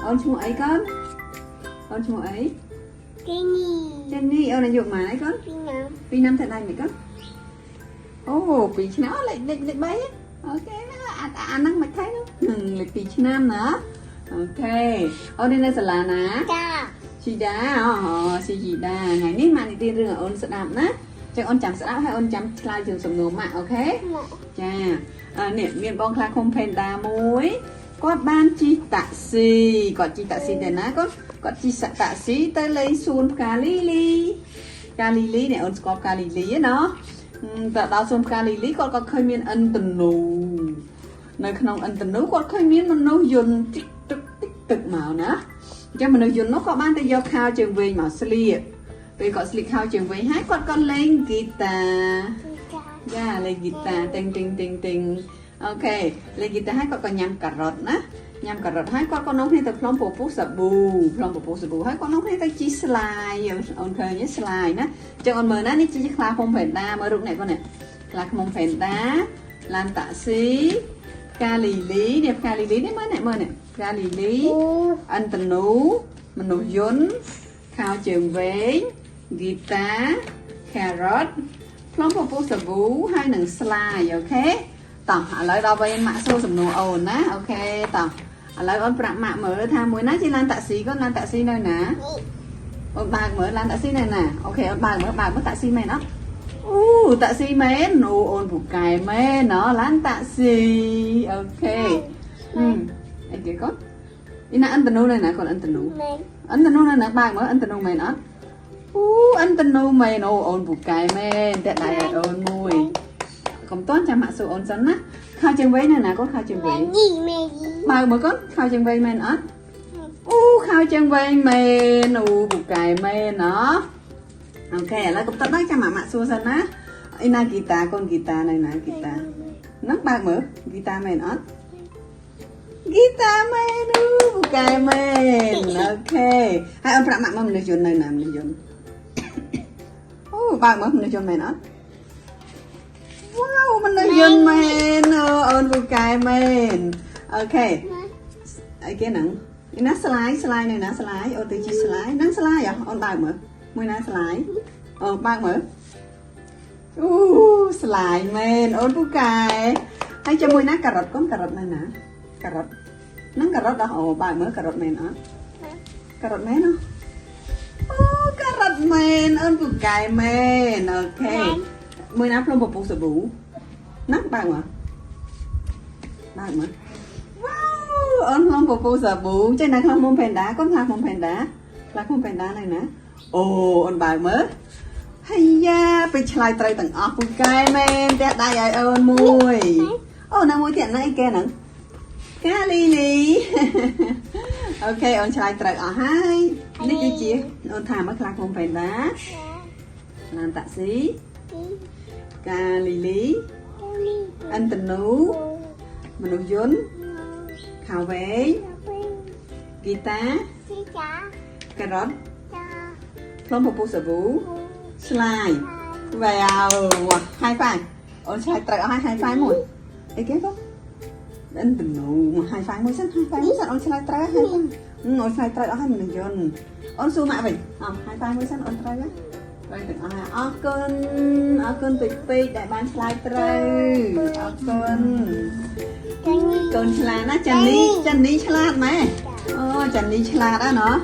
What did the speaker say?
អូនឈ្មោះអីកូនអូនឈ្មោះអី គេនេះ ចេននេះអូនអាយុប៉ុន្មានអីកូន ពីណា ពីរឆ្នាំតែដៃមិនកូនអូ2ឆ្នាំលេខលេខលេខ3 okay អាអាហ្នឹងមិនថៃហ្នឹងលេខ2ឆ្នាំណា okay អូននេះនៅសាលាណា ចា ជីដាអូស៊ីជីដាថ្ងៃនេះម៉ាក់និទានរឿងឲ្យអូនស្ដាប់ណាចឹងអូនចាំស្ដាប់ហើយអូនចាំឆ្លើយជាងសំណួរម៉ាក់ okay មក ចាអឺនេះមានបងខ្លាឃ្មុំផេនដាមួយគាត់បានជិះតាក់ស៊ីគាត់ជិះតាក់ស៊ីទៅណាគាត់គាត់ជិះតាក់ស៊ីទៅលេងសួនផ្កាលីលីផ្កាលីលីនេះអូនស្គាល់ផ្កាលីលីទេណោះទៅដល់សួនផ្កាលីលីគាត់ក៏ឃើញមានឥន្ទនូនៅក្នុងឥន្ទនូគាត់ឃើញមានមនុស្សយន្តតិចទឹកតិចទឹកមកណាអញ្ចឹងមនុស្សយន្តនោះក៏បានទៅយកខោជើងវែងមកស្លៀកពេលគាត់ស្លៀកខោជើងវែងហើយគាត់ក៏លេងហ្គីតា ចា យ៉ាលេងហ្គីតាទិងទិងទិងទិង okay លេងហ្គីតាហើយគាត់ក៏ញ៉ាំការ៉ុតណាញ៉ាំការ៉ុតហើយគាត់ក៏នាំគ្នាទៅផ្លុំពពុះសាប៊ូផ្លុំពពុះសាប៊ូហើយគាត់នាំគ្នាទៅជិះស្លាយអូនឃើញទេស្លាយណាអញ្ចឹងអូនមើលណានេះជិះខ្លាឃ្មុំផេនដាមើលរូបនេះគាត់នេះខ្លាឃ្មុំផេនដាឡានតាក់ស៊ីផ្កាលីលីនេះផ្កាលីលីនេះមើលនេះមើលនេះផ្កាលីលី អូ ឥន្ទនូមនុស្សយន្តខោជើងវែងហ្គីតា carrot ផ្លុំពពុះសាប៊ូហើយនឹងស្លាយ okay តោះឥឡូវដល់វិញម៉ាក់សួរសំណួរអូនណា okay តោះឥឡូវអូនប្រាប់ម៉ាក់មើលថាមួយណាជាឡានតាក់ស៊ីកូនឡានតាក់ស៊ីនៅណា នេះ អូនបើកមើលឡានតាក់ស៊ីនៅណា okay អូនបើកមើលបើកមើលតាក់ស៊ីមែនអត់អូតាក់ស៊ីមែនអូអូនពូកែមែនណឡានតាក់ស៊ី okay អឺអីគេកូនអ៊ីណាឥន្ទនូនៅណាកូនឥន្ទនូ មែន ឥន្ទនូនៅណាបើកមើលឥន្ទនូមែនអត់អូឥន្ទនូមែនអូអូនពូកែមែនតែដៃឲ្យអូនមួយកុំតន់ចាំម៉ាក់សួរអូនសិនណាខោជើងវែងនៅណាកូនខោជើងវែង មែននេះមែននេះ បើកមើលកូនខោជើងវែងមែនអត់អូខោជើងវែងមែនអូពូកែមែនណ okay ឥឡូវកុំតន់ដល់ចាំម៉ាក់ម៉ាក់សួរសិនណាអ៊ីណាហ្គីតាកូនហ្គីតានៅណាហ្គីតាហ្នឹងបើកមើលហ្គីតាមែនអត់ហ្គីតាមែនអូពូកែមែន okay ហើយអូនប្រាប់ម៉ាក់មកមនុស្សយន្តនៅណាមនុស្សយន្តអូបើកមើលមនុស្សយន្តមែនអត់វ៉ាវមនុស្សយន្តមែនអូអូនពូកែមែន okay អីគេហ្នឹងនេះណាស្លាយស្លាយនៅណាស្លាយអូនទៅជីស្លាយហ្នឹងស្លាយហ៎អូនបើកមើលមួយណាស្លាយអូបើកមើលអូស្លាយមែនអូនពូកែហើយជាមួយណាការ៉ុតកូនការ៉ុតនៅណាការ៉ុតហ្នឹងការ៉ុតដល់អូបើកមើលការ៉ុតមែនអត់ការ៉ុតមែនអអូការ៉ុតមែនអូនពូកែមែន okay មួយណាផ្លុំពពុះសាប៊ូណាបើកមើលបើកមើល វ៉ាវអូនផ្លុំពពុះសាប៊ូចេះណាខ្លះមុំផេនដាកូនខ្លះមុំផេនដាខ្លះមុំផេនដានៅណាអូអូនបើកមើលហើយយ៉ាពេលឆ្លើយត្រូវទាំងអស់ពូកែមែនផ្ទះដៃឲ្យអូនមួយអូនៅមួយទៀតណាអីគេហ្នឹងផ្កាលីលី okay អូនឆ្លើយត្រូវអស់ហើយនេះគឺជាអូនថាមើលខ្លះមុំផេនដាឡានតាក់ស៊ីផ្កាលីលីឥន្ទនូមនុស្សយន្តខោវែងហ្គីតា ស៊ីចា ការ៉ុត ចា ផ្លុំពពុះសាប៊ូស្លាយវ៉ាវ high five អូនឆ្លើយត្រូវអស់ហើយ high five មួយអីគេបងឥន្ទនូមក high five មួយសិន high five មួយសិនអូនឆ្លើយត្រូវហើយ high five អូនឆ្លើយត្រូវអស់ហើយមនុស្សយន្តអូនសួរម៉ាក់វិញអោះ high five មួយសិនអូនត្រូវហើយត្រូវទាំងអស់ហើយអរគុណអរគុណពេកពេកដែលបានឆ្លើយត្រូវអរគុណ ចានេះ កូនឆ្លាតណាចាន់នេះចាន់នេះឆ្លាតម៉ែអូចាន់នេះឆ្លាតណាណោះ